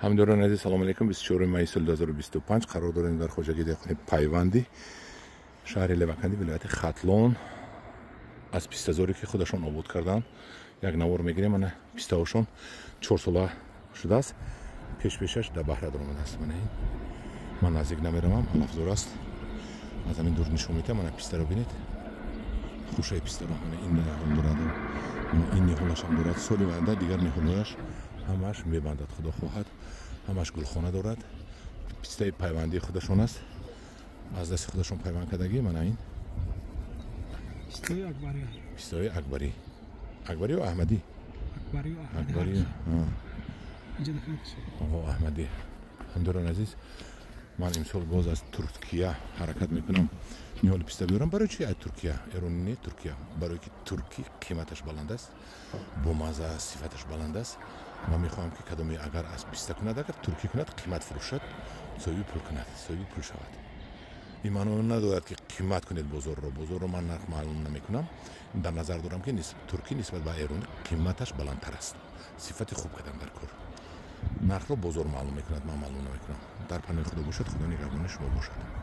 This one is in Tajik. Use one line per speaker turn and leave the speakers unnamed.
Ҳамдорони азиз, салому алейкум. 24 майи соли 2025 қарор дорем дар хоҷагии деҳқони Пайвандӣ, шаҳри Леваканди, вилояти Хатлон. Аз пистазоре, ки худашон обод карданд, як навор мегирем. Мана, пистаҳошон 4 сола шудааст, пешпешаш дар баҳра даромадааст. Мана ин, ман наздик намеравам, алафзор аст, аз ҳамин дур нишон медиҳам. Мана, пистаро бинед, хушаи пистаро. Мана, ин ниҳол дорад, ин ниҳолашам дорад. Соли оянда дигар ниҳолҳояш ҳамааш мебандад, худо хоҳад, ҳамаш гулхона дорад. Пистаи пайвандии худашон аст, аз дасти худашон пайванд кардагӣ. Мана ин.
Пистаи акбарӣ.
Пистаи акбарӣ, акбарию аҳмадӣ? Акбарӣ, аҳмадӣ. Ҳамдорони азиз, ман имсол боз аз Туркия ҳаракат мекунам ниҳоли писта биёрам. Барои чи аз Туркия, эрони не, Туркия? Барое ки туркӣ қиматаш баланд аст, бомаза аст, сифаташ баланд аст ва мехоҳам, ки кадоме агар аз писта кунад, агар туркӣ кунад, қимат фурӯшад, соҳиби пул кунад, соҳиби пул шавад. Ин маъно надорад, ки қимат кунед бозорро. Бозорро ман нарх маълум намекунам. Дар назар дорам, ки туркӣ нисбат ба эронӣ қиматаш баландтар аст, сифати хуб кардам дар кор. Нархро бозор маълум мекунад, ман маълум намекунам. Дар паноҳи Худо бошад, Худо нигаҳбони шумо бошад.